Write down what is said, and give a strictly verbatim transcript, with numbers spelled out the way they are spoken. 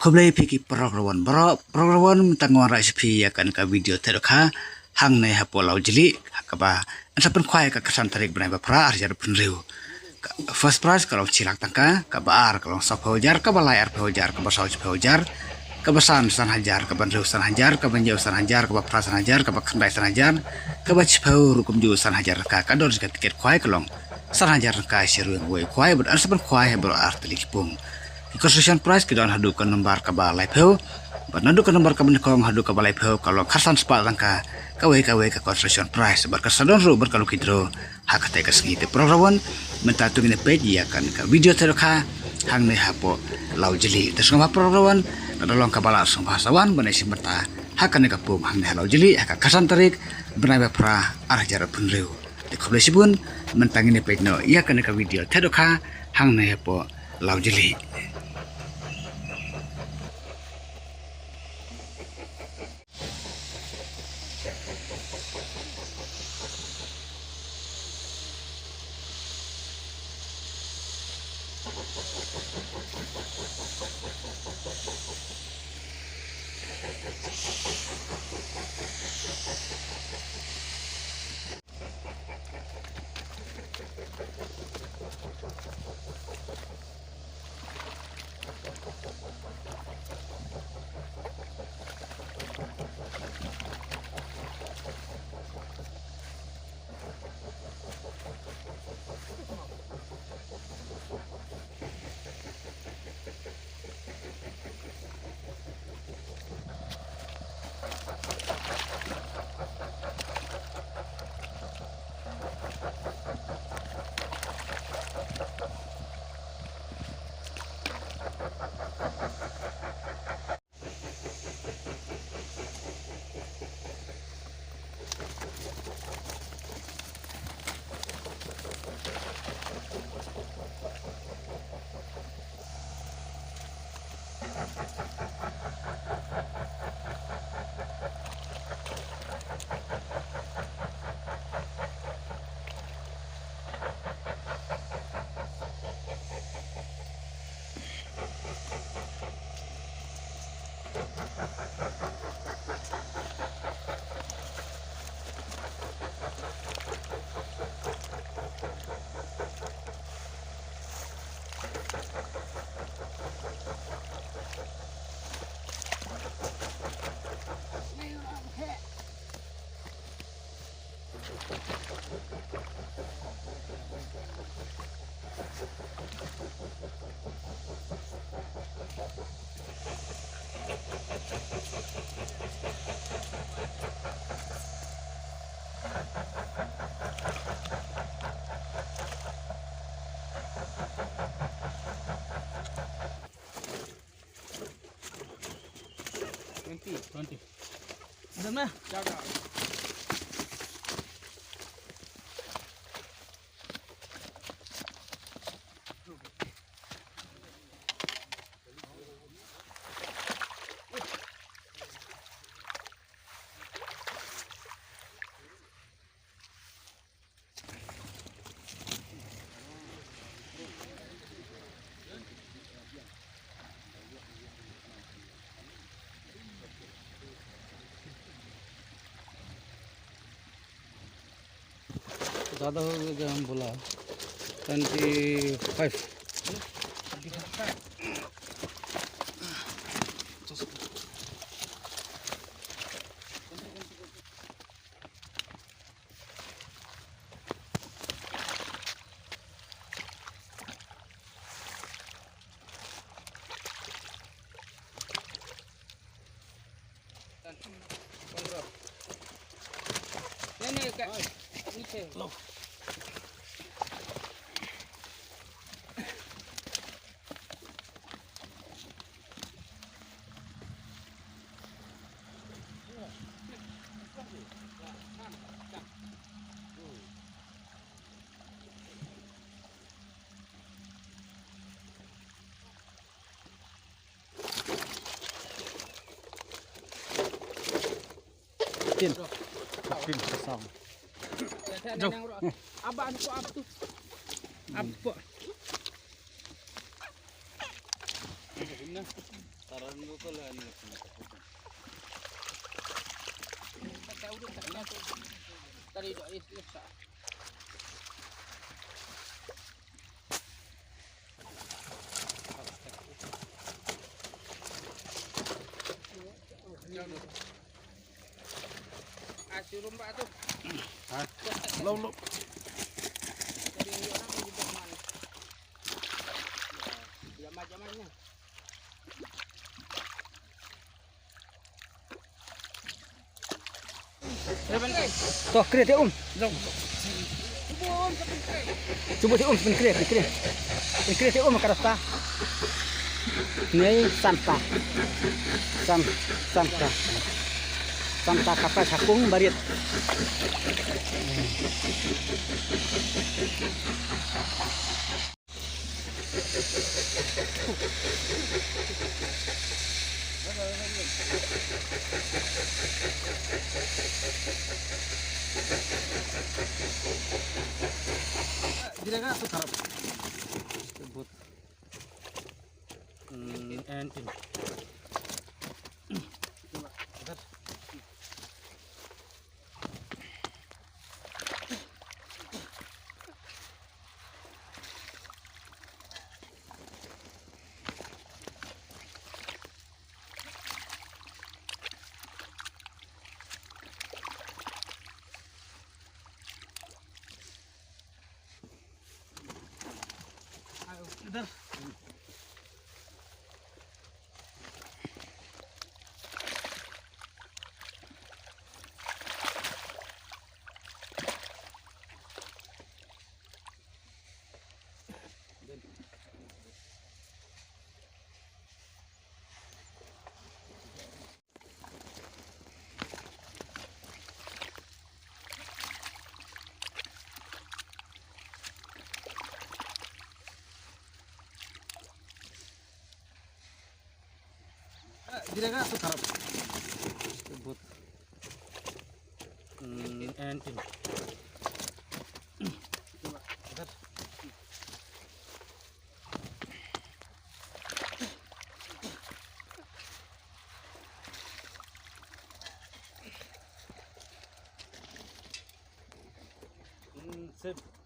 Khublei phi ki paralok rawan baroh, paralok rawan mynta nga wanrah sha phi ïa kane ka video thep dohkha hangne hapoh Lawjylli, ha kaba yn sa pynkhwai ha ka khatsan tarik bnai ba phra arhajar arphew. Ka first prize ka long shi lak tyngka, kaba ar ka long sawphew hajar, kaba lai arphew hajar, kaba saw shiphew hajar, kaba san san hajar, kaba hynriew san hajar, kaba hynñiew san hajar, kaba phra san hajar, kaba khyndai san hajar, kaba shiphew ruh kumjuh san hajar tyngka. Ka dor jong ka tiket khwai ka long san hajar tyngka sha ruh uwei u khwai, bad yn sa pynkhwai ha baroh artylli ki pung. Ki consolation prize ki don haduh ka nombar kaba laiphew, bad naduh ka nombar kaba nyngkong haduh kaba laiphew ka long khatsan spah tyngka kawei kawei ka consolation prize, bad kan sa don ruh bad ka lucky draw ha katei ka sngi. Te paralok rawan, mynta to ngin ïa peit ïa kane ka video thep dohkha hangne hapoh Lawjylli. Te sngewbha paralok rawan, lada long kaba lah sngewbha sa wan ban ïashim bynta ha kane ka pung hangne ha Lawjylli ha ka khatsan tarik bnai ba phra arhajar arphew hynriew. Te khublei shibun, mynta ngin ïa peit noh ïa kane ka video thep dohkha hangne hapoh Lawjylli. Twenty. Twenty. Dah mah. Jaga. ज़्यादा हो गया, हम बोला ट्वेंटी फ़ाइव। Tin. Tin, sa sam. Jom. Apa tu? Apa? To, kre te um. Cuba te um, pyn kre, pyn kre. Pyn kre te um ka rasta. Nei santa. San, santa. Santa kapa sakung barit. Sip.